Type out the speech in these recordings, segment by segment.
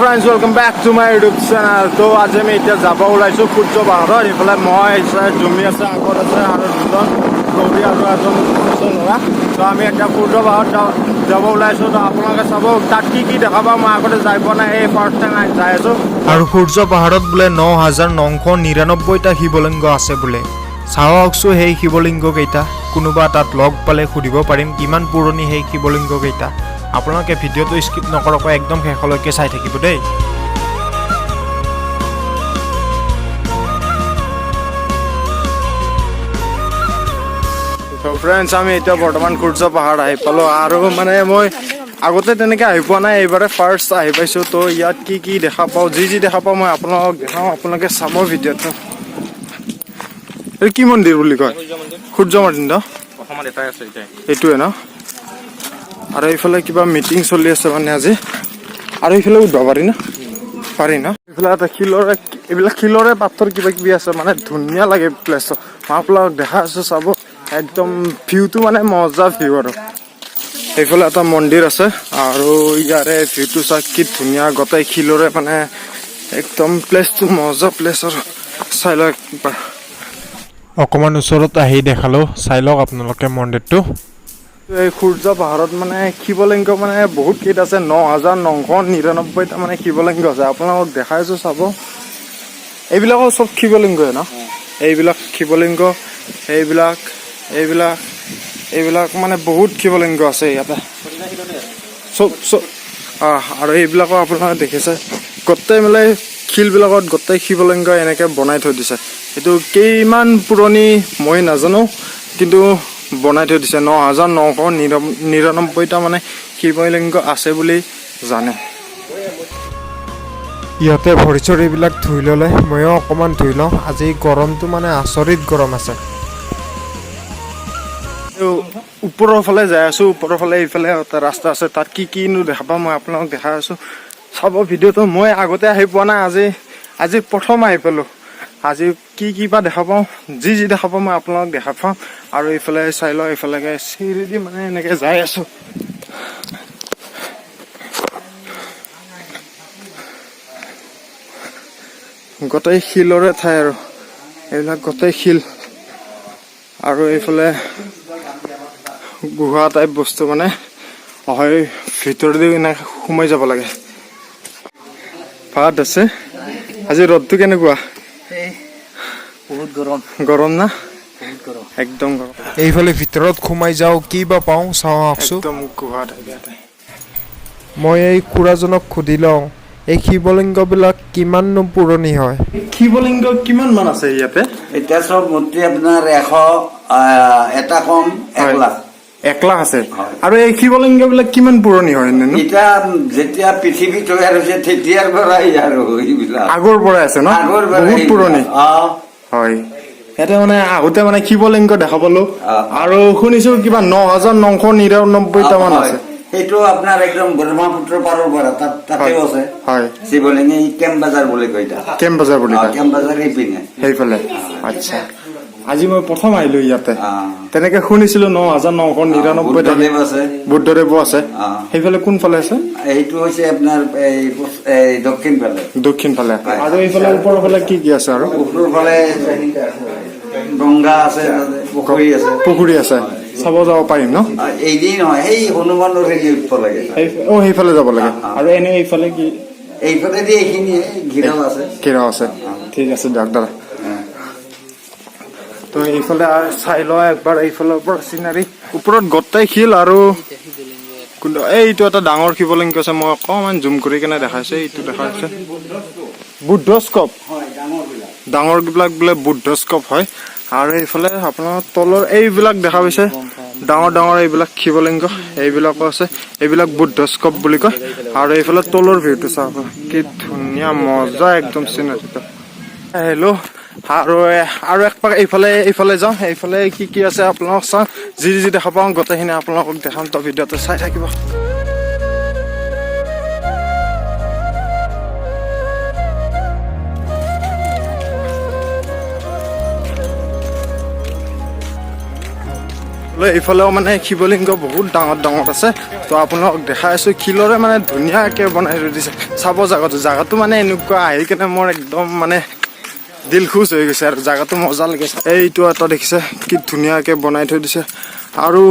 Friends, welcome back to my YouTube channel. তো আজি আমি এতিয়া যাব ওলাইছোঁ সূৰ্য পাহাৰত। এইফালে মই আছে, জুমি আছে, আগত আছে আৰু দুজন গৌৰী আৰু এজন আছে ল'ৰা। তো আমি এতিয়া সূৰ্য পাহাৰত যাব ওলাইছোঁ। তো আপোনালোকে চাব তাত কি কি দেখা পাওঁ। মই আগতে যাই পোৱা নাই, এই ফাৰ্ষ্ট টাইম যাই আছোঁ। আৰু সূৰ্য পাহাৰত বোলে 9999টা শিৱলিংগ আছে বোলে। চাওকচোন সেই শিৱলিংগ কেইটা। কোনোবা তাত লগ পালে সুধিব পাৰিম কিমান পুৰণি সেই শিৱলিংগ কেইটা। আপোনালোকে ভিডিঅ'টো স্কিপ নকৰাকৈ একদম শেষলৈকে চাই থাকিব দেই। তো ফ্ৰেণ্ডছ, আমি এতিয়া বৰ্তমান সূৰ্য পাহাৰ আহি পালোঁ। আৰু মানে মই আগতে তেনেকৈ আহি পোৱা নাই, এইবাৰে ফাৰ্ষ্ট আহি পাইছোঁ। তো ইয়াত কি কি দেখা পাওঁ, যি যি দেখা পাওঁ মই আপোনালোকক দেখাওঁ, আপোনালোকে চাব ভিডিঅ'টো। এই কি মন্দিৰ বুলি কয়? সূৰ্য মন্দিৰ ন? অসমত এটাই আছে এতিয়া। এইটোৱে ন? আৰু এইফালে কিবা মিটিং চলি আছে মানে আজি। আৰু এইফালে উঠব পাৰি ন? পাৰি ন? এইফালে এটা শিলৰে, এইবিলাক শিলৰে পাথৰ কিবা কিবি আছে, মানে ধুনীয়া লাগে প্লেচটো। মই আপোনালোকক দেখা আছো, চাব একদম ভিউটো, মানে মজা ভিউ। আৰু এইফালে এটা মন্দিৰ আছে আৰু ইয়াৰে ভিউটো চাওক কি ধুনীয়া, গোটেই শিলৰে, মানে একদম প্লেচটো মজা প্লেচ আৰু চাই লওক একবাৰ। অকণমান ওচৰত আহি দেখালোঁ, চাই লওক আপোনালোকে মন্দিৰটো। এই সূৰ্য পাহাৰত মানে শিৱলিংগ মানে বহুত কেইটা আছে, 9999টা মানে শিৱলিংগ আছে। আপোনালোকক দেখাই আছো, চাব। এইবিলাকো চব শিৱলিংগই ন? এইবিলাক শিৱলিংগ, এইবিলাক, এইবিলাক, এইবিলাক, মানে বহুত শিৱলিংগ আছে ইয়াতে চব চব। আৰু এইবিলাকো আপোনালোকে দেখিছে, গোটেই মানে শিলবিলাকত গোটেই শিৱলিংগ এনেকে বনাই থৈ দিছে। এইটো কিমান পুৰণি মই নাজানো, কিন্তু বনাই থৈ দিছে। 9999টা মানে শিৱলিংগ আছে বুলি জানে। ইহঁতে ভৰি চৰিবিলাক ধুই ল'লে, ময়ো অকণমান ধুই লওঁ। আজি গৰমটো মানে আচৰিত গৰম আছে। ওপৰৰ ফালে যাই আছো। ওপৰৰ ফালে এইফালে এটা ৰাস্তা আছে, তাত কি কিনো দেখা পাম মই আপোনালোক দেখাই আছো, চাব ভিডিঅ'টো। মই আগতে আহি পোৱা নাই, আজি আজি প্ৰথম আহি পালো। আজি কি কি বা দেখা পাওঁ, যি যি দেখা পাওঁ মই আপোনালোক দেখা পাম। আৰু এইফালে চাই লওঁ, এইফালে চিৰি দি মানে এনেকে যাই আছো। গোটেই শিলৰে ঠাই আৰু এইবিলাক গোটেই শিল। আৰু এইফালে গুহা টাইপ বস্তু, মানে হয় ভিতৰেদি এনেকে সোমাই যাব লাগে। ভাত আছে। আজি ৰ'দটো কেনেকুৱা? বহুত গৰম। গৰম না? বহুত গৰম। একদম গৰম। এইফালে ভিতৰত সোমাই যাওঁ, কি বা পাওঁ চাওঁ আহকচোন। একদম গুহা টাইপ ইয়াতে। মই এই খুৰাজনক সুধি লওঁ, এই শিৱলিংগবিলাক কিমাননো পুৰণি হয়। শিৱলিংগ কিমান মান আছে ইয়াতে? এতিয়া চব মূৰ্তি আপোনাৰ 100 এটা কম, এক লাখ। 1 লাখ আছে? হয়। আৰু এই শিৱলিংগ বিলাক কিমান পুৰণি হয় এনেনো? এতিয়া যেতিয়া পৃথিৱী তৈয়াৰ হৈছে তেতিয়াৰ পৰাই আৰু এইবিলাক। আগৰ পৰাই আছে ন? আগৰ পৰাই। বহুত পুৰণি। অ। হয়, ইয়াতে মানে আহোতে মানে শিৱলিংগ দেখা পালো। আৰু শুনিছো কিবা 9999টা মান আছে। সেইটো আপোনাৰ একদম ব্ৰহ্মপুত্ৰ পাৰৰ পৰা তাত তাতেও আছে শিৱলিংগ। এই কেম্প বাজাৰ বুলি কয় তাত। কেম্প বজাৰ বুলি কয়? কেম্প বাজাৰ এইপিনে। সেইফালে, আচ্ছা। আজি মই প্ৰথম আহিলো ইয়াতে। তেনেকে শুনিছিলো 9999টা। বুদ্ধদেৱ আছে। বুদ্ধদেৱো আছে? অ। সেইফালে কোনফালে আছে? সেইটো হৈছে আপোনাৰ এই দক্ষিণ ফালে। দক্ষিণ ফালে। হয়। আৰু এইফালে ওপৰৰ ফালে কি কি আছে আৰু? ওপৰৰ ফালে গংগা আছে, তাতে পুখুৰী আছে। পুখুৰী আছে, চাব যাব পাৰিম ন? এইদি নহয়, সেই হনুমানৰ হেৰি উঠিব লাগে। অ, সেইফালে যাব লাগে? অ। আৰু এনে এইফালে কি? এইফালেদি এইখিনি ঘিৰাও আছে। কেইটাও আছে। ঠিক আছে দিয়ক দাদা। তো এইফালে চাই লোৱা একবাৰ এইফালৰ পৰা চিনাৰী। ওপৰত গোটেই শিল। আৰু কোনটো? এইটো এটা ডাঙৰ শিৱলিংগ আছে, মই অকণমান জুম কৰি কেনে দেখাইছে। এইটো দেখাইছে বুদ্ধস্কপ। ডাঙৰ বিলাক বোলে বুদ্ধস্কপ হয়। আৰু এইফালে আপোনাৰ তলৰ এইবিলাক দেখা পাইছে, ডাঙৰ ডাঙৰ এইবিলাক শিৱলিংগ, এইবিলাকো আছে। এইবিলাক বুদ্ধস্কপ বুলি কয়। আৰু এইফালে তলৰ ভিউটো চাওক কি ধুনীয়া, মজা একদম চিনাৰীটো। হেল্ল', আৰু একপাক এইফালে এইফালে যাওঁ। এইফালে কি কি আছে আপোনালোক চাওঁ। যি যি দেখা পাওঁ গোটেইখিনি আপোনালোকক দেখাম, তো ভিডিঅ'টো চাই থাকিব। এইফালেও মানে শিৱলিংগ বহুত ডাঙৰ ডাঙৰ আছে। তো আপোনালোকক দেখাই আছোঁ, শিলৰে মানে ধুনীয়াকৈ বনাই থৈ দিছে। চাব জেগাটো, জেগাটো মানে এনেকুৱা আহি কেনে মোৰ একদম মানে দিল খুচ হৈ গৈছে আৰু জেগাটো মজা লাগিছে। এইটো এটা দেখিছে কি ধুনীয়াকৈ বনাই থৈ দিছে। আৰু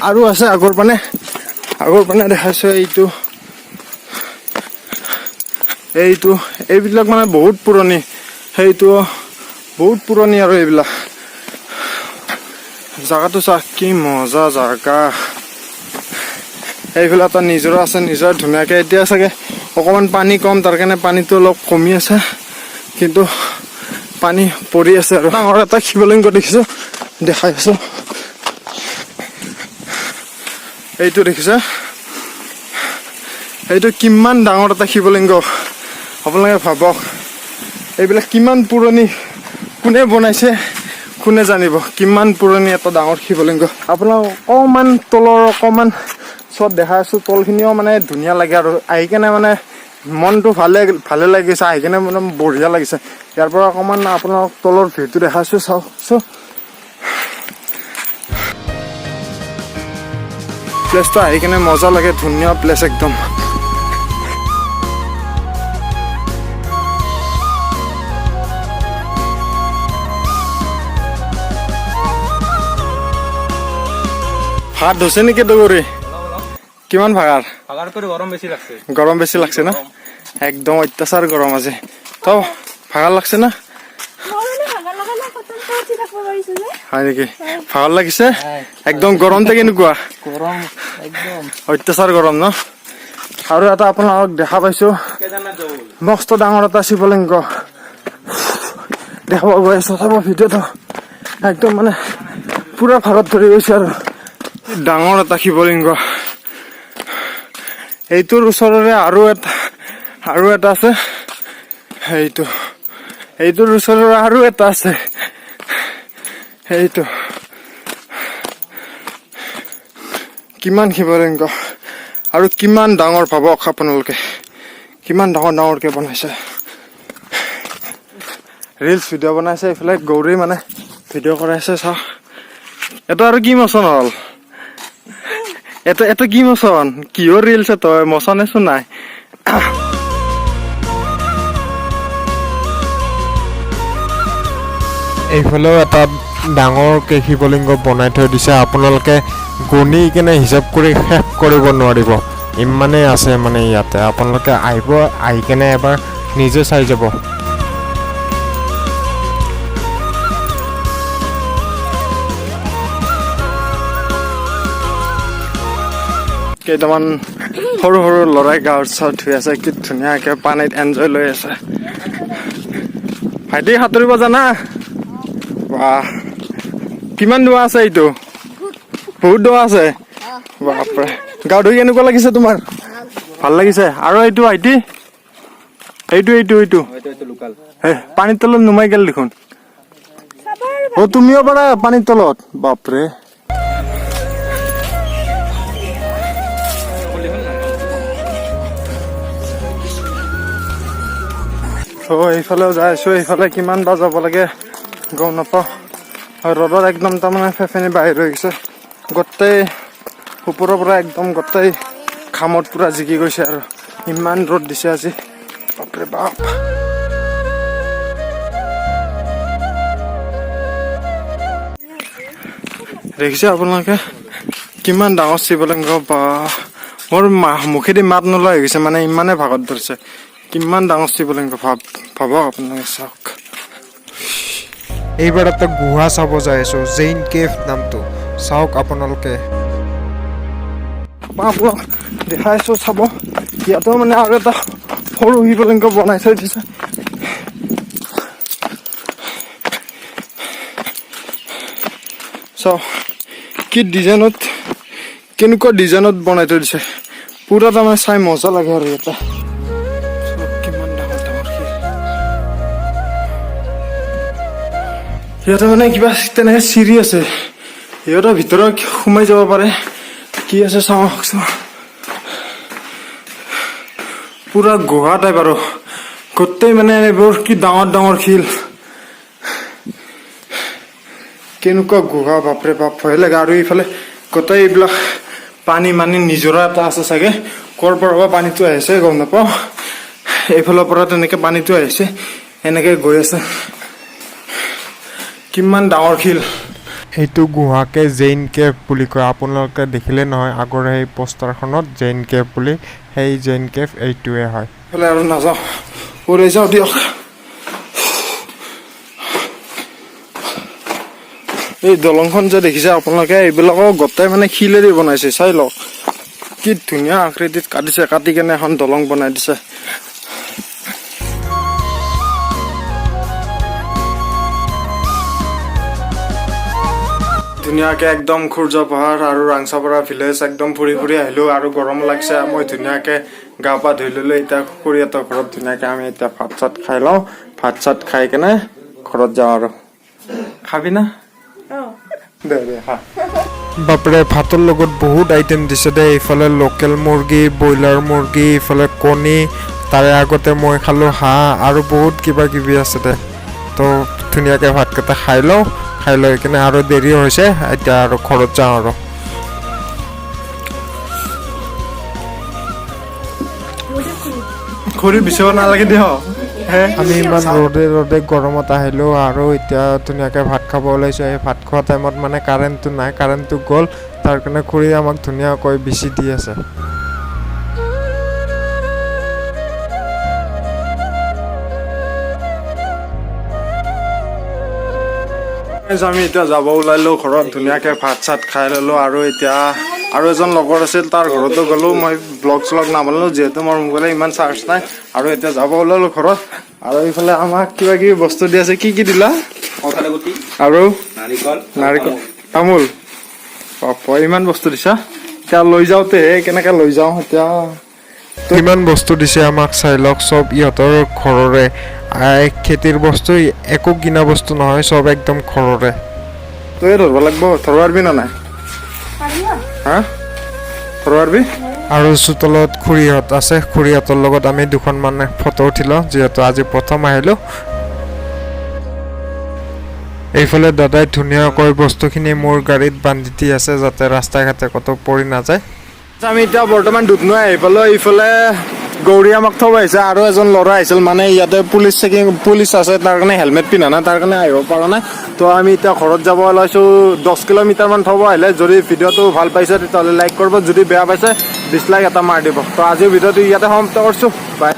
আৰু আছে আগৰ পানে, আগৰ পানে দেখাইছোঁ। এইটো এইটো এইবিলাক মানে বহুত পুৰণি, সেইটো বহুত পুৰণি। আৰু এইবিলাক জাগাটো চা, কি মজা জাগা। এইফালে এটা নিজৰা আছে, নিজৰা ধুনীয়াকে। এতিয়া চাগে অকণমান পানী কম, তাৰ কাৰণে পানীটো অলপ কমি আছে, কিন্তু পানী পৰি আছে। আৰু ডাঙৰ এটা শিৱলিংগ দেখিছো, দেখাই আছো। এইটো দেখিছে, এইটো কিমান ডাঙৰ এটা শিৱলিংগ, আপোনালোকে ভাবক। এইবিলাক কিমান পুৰণি, কোনে বনাইছে কোনে জানিব, কিমান পুৰণি এটা ডাঙৰ শিৱলিংগ। আপোনাক অকণমান তলৰ অকণমান চব দেখাই আছো। তলখিনিও মানে ধুনীয়া লাগে আৰু আহি কেনে মানে মনটো ভালে ভালে লাগিছে, আহি কেনে মানে বঢ়িয়া লাগিছে। ইয়াৰ পৰা অকণমান আপোনালোক তলৰ ভিউটো দেখাইছো, চাওকচোন। প্লেচটো আহি কেনে মজা লাগে, ধুনীয়া প্লেচ একদম। ভাত ধুছে নেকি দৌৰি? কিমান ভাগাৰ? গৰম বেছি লাগছে। গৰম বেছি লাগছে না? একদম অত্যাচাৰ গৰম আজি। তো ভাগাৰ লাগছে না? হয় নেকি? ভাগাৰ লাগিছে একদম। গৰমতে কেনেকুৱা? গৰম একদম। অত্যাচাৰ গৰম ন? আৰু এটা আপোনালোক দেখা পাইছো, মস্ত ডাঙৰ এটা শিৱলিংগ দেখাব গৈ আছো, চাব ভিডিঅ'টো। একদম মানে পুৰা ভাগত ধৰি গৈছে আৰু ডাঙৰ এটা শিৱলিংগ। এইটোৰ ওচৰৰে আৰু এটা, আৰু এটা আছে। সেইটো এইটোৰ ওচৰৰে আৰু এটা আছে। সেইটো কিমান শিৱলিংগ আৰু কিমান ডাঙৰ ভাবক আপোনালোকে, কিমান ডাঙৰ ডাঙৰকে বনাইছে। ৰিলচ ভিডিঅ' বনাইছে এইফালে, গৌৰী মানে ভিডিঅ' কৰাইছে। চাওক, এটা আৰু কি মচন হ'ল এটা, এটা কি মচন, কিহৰ ৰিলচ তই মচনেচোন নাই। এইফালেও এটা ডাঙৰকৈ শিৱলিংগ বনাই থৈ দিছে। আপোনালোকে গণি কেনে হিচাপ কৰি শেষ কৰিব নোৱাৰিব, ইমানেই আছে মানে ইয়াতে। আপোনালোকে আহিব, আহি কেনে এবাৰ নিজে চাই যাব। কেইটামান সৰু সৰু ল'ৰাই গাঁৱৰ চা ধুই আছে, কি ধুনীয়াকে পানীত এনজয় লৈ আছে। ভাইটি, সাঁতুৰিব জানা? বাহ, কিমান দোৱা আছে এইটো? বহুত দোৱা আছে, বাপৰে। গা ধুই কেনেকুৱা লাগিছে তোমাৰ? ভাল লাগিছে। আৰু এইটো ভাইটি, এইটো এইটো এইটো হে পানীৰ তলত নুমাই গ'ল দেখোন। অ, তুমিও পাৰা পানীৰ তলত? বাপৰে। ত' এইফালেও যাই আছো, এইফালে কিমান বা যাব লাগে গম নাপাওঁ। ৰ'দত একদম তাৰমানে ফেফেনি বাহিৰ হৈ গৈছে, গোটেই ওপৰৰ পৰা একদম গোটেই ঘামত পুৰা জিকি গৈছে আৰু ইমান ৰ'দ দিছে আজি, বাপৰে বাপ। দেখিছে আপোনালোকে কিমান ডাঙৰ শিৱলিংগ, বা মোৰ মুখেদি মাত নোলোৱা হৈ গৈছে, মানে ইমানে ভাগত ধৰিছে। কিমান ডাঙৰ শিৱলিংগ ভাবক আপোনালোকে, চাওক। এইবাৰ এটা গুহা চাব যাই আছোঁ, জৈন কেভ নামটো, চাওক আপোনালোকে। আপোনাক দেখাইছোঁ, চাব। ইয়াতো মানে আৰু এটা সৰু শিৱলিংগ বনাই থৈ দিছে। চাওক কি ডিজাইনত, কেনেকুৱা ডিজাইনত বনাই থৈ দিছে, পুৰা তাৰমানে চাই মজা লাগে। আৰু ইয়াতে কিমান ডাঙৰ ডাঙৰ শিল, ইয়াতে মানে কিবা তেনেকে চিৰি আছে, সিহঁতৰ ভিতৰত সোমাই যাব পাৰে। কি আছে চাওঁ আহকচোন। পুৰা গুহা টাইপ আৰু গোটেই মানে এইবোৰ কি ডাঙৰ ডাঙৰ শিল। কেনেকুৱা গুহা, বাপৰে বাপ, ভয় লাগে। আৰু এইফালে গোটেই এইবিলাক পানী, মানে নিজৰা এটা আছে চাগে, ক'ৰ পৰা বা পানীটো আহিছে গম নাপাওঁ। এইফালৰ পৰা তেনেকে পানীটো আহিছে, এনেকে গৈ আছে। কিমান ডাঙৰ শিল! এইটো গুহাকে জৈন কেভ বুলি কয়। আপোনালোকে দেখিলে নহয় আগৰ সেই পোষ্টাৰখনত জৈন কেভ বুলি, সেই জৈন কেভ এইটোৱে হয়। এইফালে আৰু নাযাওঁ, ওলাই যাওঁ দিয়ক। এই দলংখন যে দেখিছে আপোনালোকে, এইবিলাকো গোটেই মানে শিলেৰে বনাইছে। চাই লওক কি ধুনীয়া আকৃতিত কাটিছে, কাটি কেনে এখন দলং বনাই দিছে। ধুনীয়াকে একদম সূৰ্য পাহাৰ আৰু ৰাংচাপাৰা ভিলেজ একদম ফুৰি ফুৰি আহিলো আৰু গৰম লাগিছে। মই ধুনীয়াকে গা পা ধুই ললো। এতিয়া খুৰীহঁতৰ ঘৰত ধুনীয়াকে আমি এতিয়া ভাত চাত খাই লওঁ। ভাত চাত খাই কেনে ঘৰত যাওঁ। আৰু খাবি না? দে দে, খা। বাপৰে, ভাতৰ লগত বহুত আইটেম দিছে দেই। এইফালে লোকেল মুৰ্গী, ব্ৰইলাৰ মুৰ্গী, এইফালে কণী, তাৰে আগতে মই খালোঁ হাঁহ আৰু বহুত কিবা কিবি আছে দে। তো ধুনীয়াকৈ ভাতকেইটা খাই লওঁ। খাই লৈ কিনে আৰু দেৰি হৈছে, এতিয়া আৰু ঘৰত যাওঁ আৰু। খৰি বিচাৰিব নালাগে দিয়ক হে। আমি ইমান ৰ'দে ৰ'দে গৰমত আহিলোঁ আৰু এতিয়া ধুনীয়াকৈ ভাত খাব ওলাইছোঁ। এই ভাত খোৱা টাইমত মানে কাৰেণ্টটো নাই, কাৰেণ্টটো গ'ল। তাৰ কাৰণে খুৰী আমাক ধুনীয়াকৈ বিচি দি আছে। আমি এতিয়া যাব ওলালো ঘৰত, ধুনীয়াকে ভাত চাত খাই ললো। আৰু এতিয়া আৰু এজন লগৰ আছিল, তাৰ ঘৰতো গ'লো। মই ব্লগ শ্লগ নাবনালো, যিহেতু মোৰ মোবাইলত ইমান চাৰ্জ নাই। আৰু এতিয়া যাব ওলালো ঘৰত। আৰু এইফালে আমাক কিবা কিবি বস্তু দি আছে। কি কি দিলা? কঁঠাল গুটি। আৰু? নাৰিকল। নাৰিকল, তামোল। বাপ্পা, ইমান বস্তু দিছা! এতিয়া লৈ যাওঁতেহে কেনেকে লৈ যাওঁ এতিয়া। ইমান বস্তু দিছে আমাক, চাই লওক। চব ইহঁতৰ ঘৰৰে খেতিৰ বস্তু, একো কিনা বস্তু নহয়, চব একদম ঘৰৰে। তয়ে ধৰিব লাগিব। ধৰিব পাৰিবি না নাই? হা, ধৰিব পাৰিবি? আৰু চোতালত খুৰীহঁত আছে। খুৰীহঁতৰ লগত আমি দুখনমান ফটো উঠিলোঁ, যিহেতু আজি প্ৰথম আহিলোঁ। এইফালে দাদাই ধুনীয়াকৈ বস্তুখিনি মোৰ গাড়ীত বান্ধি দি আছে, যাতে ৰাস্তা ঘাটে ক'তো পৰি নাযায়। আমি এতিয়া বৰ্তমান দুধনৈ আহি পালো। এইফালে গৌৰী আমাক থব আহিছে আৰু এজন ল'ৰা আহিছিল, মানে ইয়াতে পুলিচ চেকিং, পুলিচ আছে, তাৰ কাৰণে হেলমেট পিন্ধা নাই, তাৰ কাৰণে আহিব পৰা নাই। তো আমি এতিয়া ঘৰত যাব ওলাইছো। 10 কিলোমিটাৰ মান থব আহিলে। যদি ভিডিঅ'টো ভাল পাইছে, তেতিয়াহ'লে লাইক কৰিব। যদি বেয়া পাইছে, ডিছলাইক এটা মাৰি দিব। তো আজিৰ ভিডিঅ'টো ইয়াতে সমাপ্ত কৰিছো। বাই।